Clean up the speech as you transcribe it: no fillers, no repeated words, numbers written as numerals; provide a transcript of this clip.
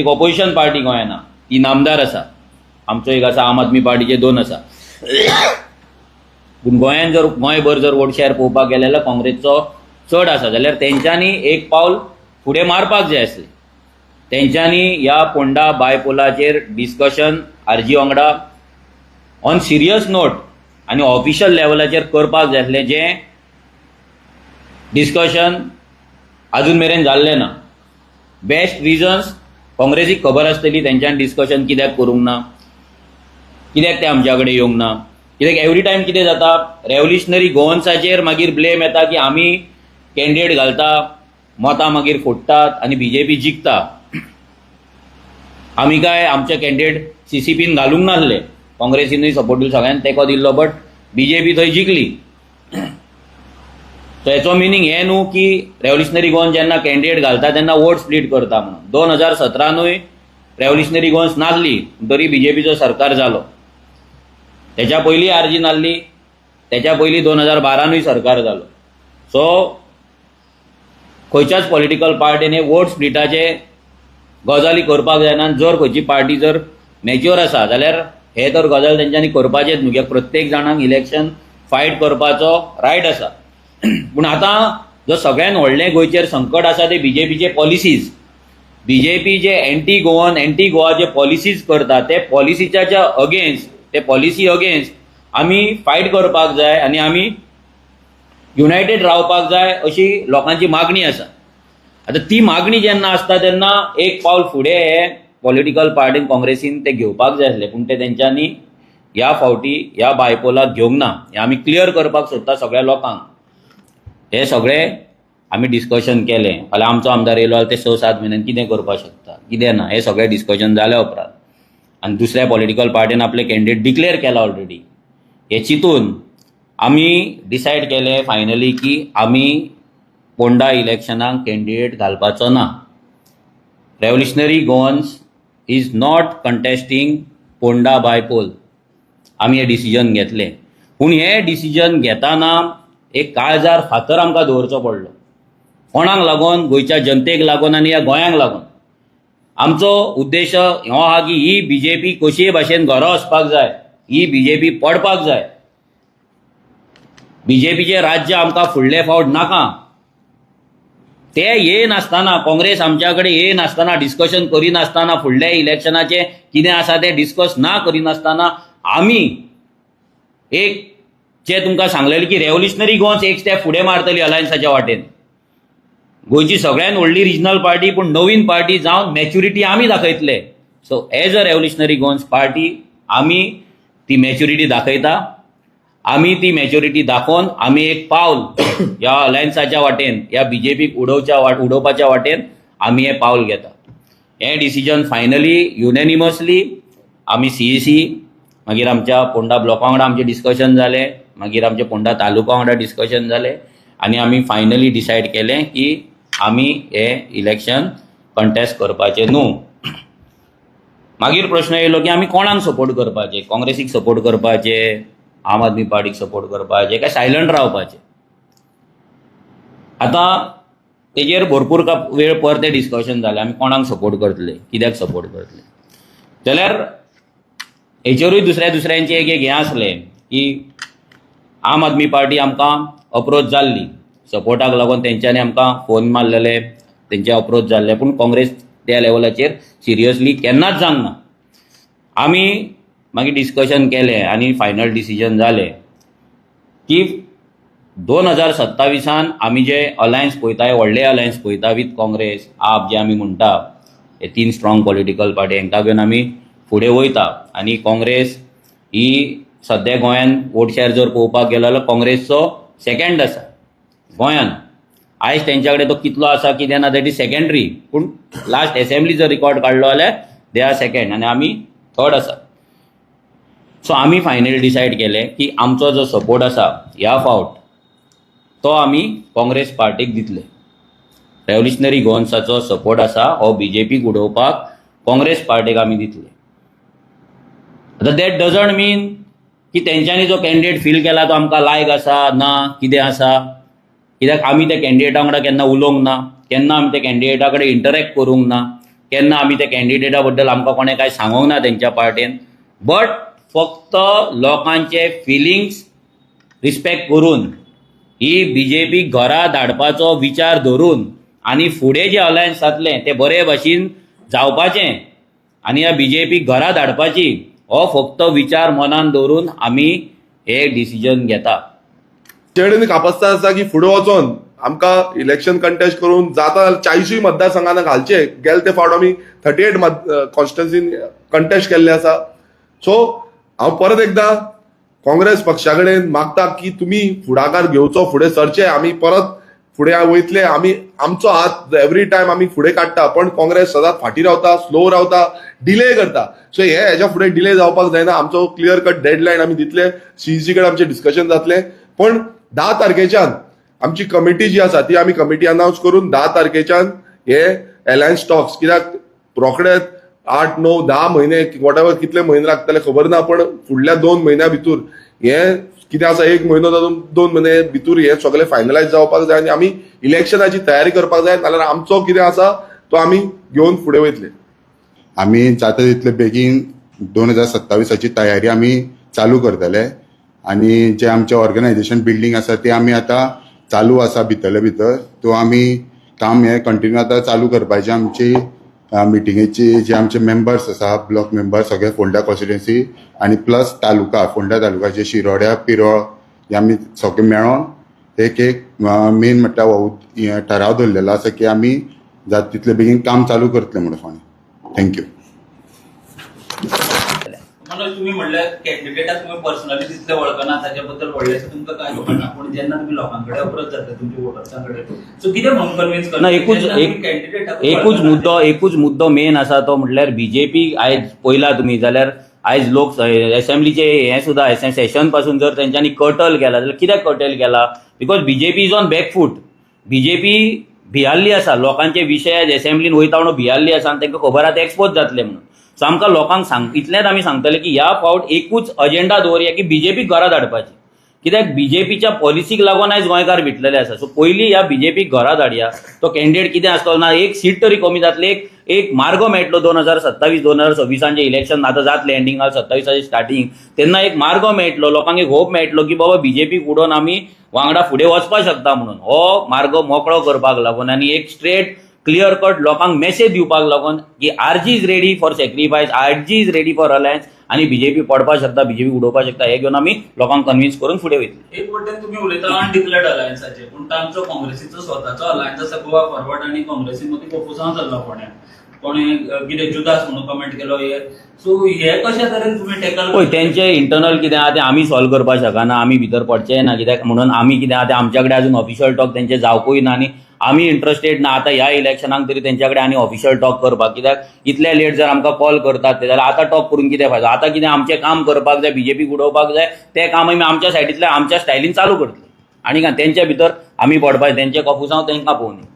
एक opposition party गोंयान तीन आमदार आसा. आमचो एक आसा, आम आदमी पार्टीचे दोन आसा. पूण गोंयान जर, गोंयभर जर वोट शेअर पळोवपाक गेले जाल्यार काँग्रेसचो चड आसा. जाल्यार तेंच्यांनी एक पावल फुडें मारपाक जाय आसलें. तेंच्यांनी ह्या पोंडा बायपोलाचेर डिस्कशन आरजी वांगडा ऑन सिरियस नोट आनी ऑफिशियल लेवलाचेर करपाक जाय आसलें, जें डिस्कशन अजून मेरेन जाल्लें ना. बेस्ट रिजन्स काँग्रेसीक खबर आसतली, तेंच्यान डिस्कशन कित्याक करूंक ना, कित्याक ते आमच्या कडेन येवंक ना. कित्याक एवरी टायम कितें जाता, रेव्होल्युशनरी गोवन्साचेर मागीर ब्लेम येता की आमी कॅन्डिडेट घालता, मतां मागीर फोडटात आनी बीजेपी जिखता. आमी काय आमचे कॅन्डिडेट सीसीपीन घालूंक नासले. काँग्रेसीनूय सपोर्ट दिलो, सगळ्यांनी तेंको दिल्लो, बट बीजेपी थंय जिखली. सो हेचो मिनींग हें न्हू की रेव्होल्युशनरी गोवन जेन्ना कॅन्डिडेट घालता तेन्ना वोट स्प्लीट करता म्हणून. 2017नूय रेव्होल्युशनरी गोवन्स नासली तरी बीजेपीचो सरकार जालो. तेच्या पयलीं आरजी नासली, तेच्या पयलीं 2012नूय सरकार जालो. सो खंयच्याच पॉलिटिकल पार्टीन हे वोट स्प्लिटाचे गजाली करपाक जायना. आनी जर खंयची पार्टी जर मॅच्युअर आसा जाल्यार हे तर गजाल तेंच्यांनी करपाचेच न्हू, कित्याक प्रत्येक जाणांक इलेक्शन फायट करपाचो रायट आसा. पूण आतां जो सगळ्यात व्हडलें गोंयचेर संकट आसा ते बीजेपीचे पॉलिसीज. बीजेपी जे एंटी गोवन, एंटी गोवा जे पॉलिसीज करता, ते पॉलिसीच्या अगेन्स्ट, ते पॉलिसी अगेन्स्ट आमी फायट करपाक जाय आनी आमी युनायटेड रावपाक जाय अशी लोकांची मागणी आसा. आतां ती मागणी जेन्ना आसता तेन्ना एक पावल फुडें हे पॉलिटिकल पार्टीन, काँग्रेसीन ते घेवपाक जाय आसले, पूण ते तेंच्यांनी ह्या फावटी ह्या बायपोलाक घेवंक ना. हें आमी क्लियर करपाक सोदता सगळ्या लोकांक. हे सगळे आमी डिस्कशन केलें. फाल्यां आमचो आमदार येयलो जाल्यार ते 6-7 म्हयन्यान कितें करपाक शकता, कितें ना, हें सगळें डिस्कशन जाल्या उपरांत आनी दुसऱ्या पॉलिटिकल पार्टीन आपले कॅन्डिडेट डिक्लेअर केला ऑलरेडी, हे चिंतून आमी डिसायड केलें फायनली की आमी पोंडा इलेक्शनाक कॅन्डिडेट घालपाचो ना. Revolutionary Goans is not contesting Ponda bypoll. आमी हें डिसिजन घेतलें. पूण हें डिसिजन घेताना एक काळजार फातर आमकां दवरचो पडलो. कोणाक लागून? गोंयच्या जनतेक लागून आनी ह्या गोंयांक लागून. आमचो उद्देश हो आहा की ही बीजेपी कशीय भाशेन घरा वचपाक जाय, ही बीजेपी पडपाक जाय. बीजेपीचें राज्य आमकां फुडले फावट नाका. ते येनासतना, काँग्रेस आमच्या कडेन येनासतना, डिस्कशन करिनासतना, फुडल्या इलेक्शनाचें कितें आसा तें डिस्कस ना करिनासतना आमी एक जे तुमकां सांगलेलें की रेव्होल्युशनरी गोवन्स एक स्टेप फुडें मारतली अलायन्साच्या वाटेन. गोंयची सगळ्यात व्हडली रिजनल पार्टी, पूण नवीन पार्टी जावन मॅच्युरिटी आमी दाखयतले. So as a Revolutionary Goans Party आमी ती मॅच्युरिटी दाखयता. आमी ती मॅच्युरिटी दाखोवन आमी एक पावल ह्या अलायन्साच्या वाटेन, ह्या बीजेपीक उडोवच्या वाट उडोवपाच्या वाटेन आमी हें पावल घेता. हें डिसिजन फायनली युनॅनिमसली आमी सीईसी, मागीर आमच्या पोंडा ब्लॉका वांगडा आमचें डिस्कशन जालें, मागीर आमच्या पोंडा तालुका वांगडा डिस्कशन जालें आनी आमी फायनली डिसायड केलें की आमी हें इलेक्शन कंटेस्ट करपाचें न्हू. मागीर प्रश्न येयलो की आमी कोणाक सपोर्ट करपाचे? काँग्रेसीक सपोर्ट करपाचे, आम आदमी पार्टीक सपोर्ट करपाचे, काय सायलंट रावपाचे? आतां तेजेर भरपूर का वेळ परतें डिस्कशन जालें, आमी कोणाक सपोर्ट करतले, कित्याक सपोर्ट करतले. जाल्यार हेचेरूय दुसऱ्या दुसऱ्यांचें एक एक हें आसलें की आम आदमी पार्टी आमकां अप्रोच जाल्ली सपोर्टाक लागून. तेंच्यांनी आमकां फोन मारलेले, तेंचे अप्रोच जाल्ले, पूण काँग्रेस त्या लेवलाचेर सिरियसली केन्नाच जावंक ना. आमी मागीर डिस्कशन केलें आनी फायनल डिसिजन जालें की 2027an आमी जे अलायन्स पळयता, व्हडले अलायन्स पळयता विथ काँग्रेस, आप जे आमी म्हणटा, हे तीन स्ट्रॉंग पॉलिटिकल पार्टी, हांकां घेवन आमी फुडें वयता. आनी काँग्रेस ही सद्या गोंयान वोट शेअर जर पळोवपाक गेलो जाल्यार काँग्रेसचो सेकंड आसा गोंयान. आयज तेंच्या कडेन तो कितलो आसा, कितें ना, that is secondary, पूण लास्ट एसेंब्ली जर रिकॉर्ड काडलो जाल्यार they are second आनी आमी थर्ड आसा. सो आमी फायनली डिसायड केलें की आमचो जो सपोर्ट आसा ह्या फावट तो आमी काँग्रेस पार्टीक दितले. रेव्होल्युशनरी गोवन्साचो सपोर्ट आसा हो बीजेपीक उडोवपाक काँग्रेस पार्टीक आमी दितले. आतां that doesn't मीन की तेंच्यांनी जो कॅन्डिडेट फील केला तो आमकां लायक आसा ना, कितें आसा, कित्याक आमी त्या कॅन्डिडेटा वांगडा केन्ना उलोवंक ना, केन्ना आमी त्या कॅन्डिडेटा कडेन इंटरॅक्ट करूंक ना. केन्ना आमी त्या कॅन्डिडेटा बद्दल आमकां कोणें कांय सांगोंक ना तेंच्या पार्टेन. बट फक्त लोकांचे फिलिंग्स रिस्पेक्ट करून, ही बीजेपी घरा धाडपाचो विचार धरून आनी फुडें जें अलायन्स जातलें तें बरे भाशेन जावपाचें आनी ह्या बीजेपीक घरा धाडपाची, हो फक्त विचार मनान दवरून आमी हे डिसिजन घेता. कडेन कापस्तार आसा की फुडें वचोन आमकां इलेक्शन कंटेस्ट करून जाता जाल्यार 40ूय मतदारसंघांना घालचे. गेले ते फावट आमी 38 कॉन्स्टिट्युन्सीन कंटेस्ट केल्ले आसा. सो हांव परत एकदां काँग्रेस पक्षा कडेन मागता की तुमी फुडाकार घेवचो, फुडें सरचे. आमी परत फुडें वयतले. आमी आमचो हात एवरी टायम आमी फुडें काडटा, पण काँग्रेस सदांच फाटीं रावता, स्लो रावता, डिले करता. सो हे हेच्या फुडें डिले जावपाक जायना. आमचो क्लियर कट डेडलायन आमी दितले, सीईसी कडेन आमचें डिस्कशन जातलें. पण 10 तारखेच्यान आमची कमिटी जी आसा ती आमी कमिटी अनावन्स करून 10 तारखेच्यान हे एलायन्स टॉक्स, कित्याक रोखडेच 8, 9, 10 म्हयने, what ever कितले म्हयने लागतले खबर ना, पण फुडल्या 2 म्हयन्या भितर हे कितें आसा, एक म्हयनो जावन 2 म्हयने भितर हे सगळे फायनलायज जावपाक जाय आनी आमी इलेक्शनाची तयारी करपाक जाय. नाल्यार आमचो कितें आसा तो आमी घेवन फुडें वयतले. आमी जाता तितले बेगीन 2027ाची तयारी आमी चालू करतले आनी जे आमचे ऑर्गनायझेशन बिल्डींग आसा ते आमी आतां चालू आसा भितरले भितर. तो आमी काम हें कंटिन्यू आतां चालू करपाची आमची मिटिंगेची जे आमचे मेंबर्स आसा, ब्लॉक मेंबर्स सगळे फोंडा कॉन्स्टिट्युएन्सी आनी प्लस तालुका, फोंडा तालुकाचे शिरोड्या, पिरोळ हे आमी सगळे मेळोन एक एक मेन म्हणटा हो हें ठराव दवरलेलो आसा की आमी जाता तितले बेगीन काम चालू करतले म्हणून फोंड्या. Thank you. Manoj, तुम्ही म्हणलं कॅन्डिडेटाक तुम्ही पर्सनली तितले वळखना, ताच्या बद्दल व्हडलेशें तुमकां कांय खबर ना, पूण जेन्ना तुमी लोकां कडेन अप्रोच जाता, तुमच्या वोटर्सां कडेन, सो कितें म्हणून कन्विन्स करता? ना, एकूच एक कॅन्डिडेटाक एकूच मुद्दो, एकूच मुद्दो मेन आसा, तो म्हटल्यार बीजेपी आयज पळयला तुमी जाल्यार आयज लोक एसेंब्लीचे हे सुद्दां सेशन पासून जर तेंच्यांनी कर्टल केला जाल्यार कित्याक कर्टल केला? Because BJP is on back foot. BJP भियाल्ली आसा. लोकांचे विशय आयज एसेंब्लीन वयता म्हणून भियाल्ली आसा आनी तांकां खबर आसा एक्सपोज जातले म्हणून. सो आमकां लोकांक सांग इतलेंच आमी सांगतले की ह्या फावट एकूच अजेंडा दवरया की बीजेपी घरा धाडपाची, कित्याक बीजेपीच्या पॉलिसीक लागून आयज गोंयकार भितलेले आसा. सो पयलीं ह्या बीजेपीक घरा धाडया. तो कॅन्डिडेट कितें आसतलो ना, एक सीट तरी कमी जातली, एक एक मार्ग मेळटलो. 2027, 2026आंचें इलेक्शन आतां जातलें एंडिंग, 27आचें स्टार्टींग, तेन्ना एक मार्ग मेळटलो, लोकांक एक होप मेळटलो की बाबा बीजेपीक उडोवन आमी वांगडा फुडें वचपाक शकता म्हणून. हो मार्ग मोकळो करपाक लागून आनी एक स्ट्रेट क्लियर कट लोकांक मेसेज दिवपाक लागून की RG is ready for sacrifice, RG is ready for alliance आनी बीजेपी पडपाक शकता, बीजेपी उडोवपाक शकता, हे घेवन आमी लोकांक कन्विन्स करून फुडें वयतले. एक वटेन तुम्ही उलयता अनडिक्लेअर्ड अलायन्साचे, पूण तांचो काँग्रेसीचो स्वताचो अलायन्स आसा गोवा फॉरवर्ड आनी काँग्रेसी मदीं कोफुसांव चल्ला. फोंड्या कोणे कितें जुदास म्हणून कमेंट केलो हे, सो हे कशा तरेन तुम्ही टॅकल? पळय, तेंचे इंटरनल कितें आहा तें आमी सॉल्व करपाक शकना. आमी भितर पडचें ना, कित्याक म्हणून आमी कितें आहा तें आमच्या कडेन अजून ऑफिशियल टॉक तेंचे जावकूय ना आनी आमी इंट्रस्टेड ना आतां ह्या इलेक्शनाक तरी तेंच्या कडेन आनी ऑफिशियल टॉक करपाक. कित्याक इतले लेट जर आमकां कॉल करतात ते जाल्यार आतां टॉक करून कितें फायदो? आतां कितें आमचें काम करपाक जाय, बीजेपीक उडोवपाक जाय, तें काम आमी आमच्या सायडींतल्यान आमच्या स्टायलीन चालू करतले आनी काय तेंच्या भितर आमी पडपाक, तेंचे कोफुसांव तेंकां पळोवनी.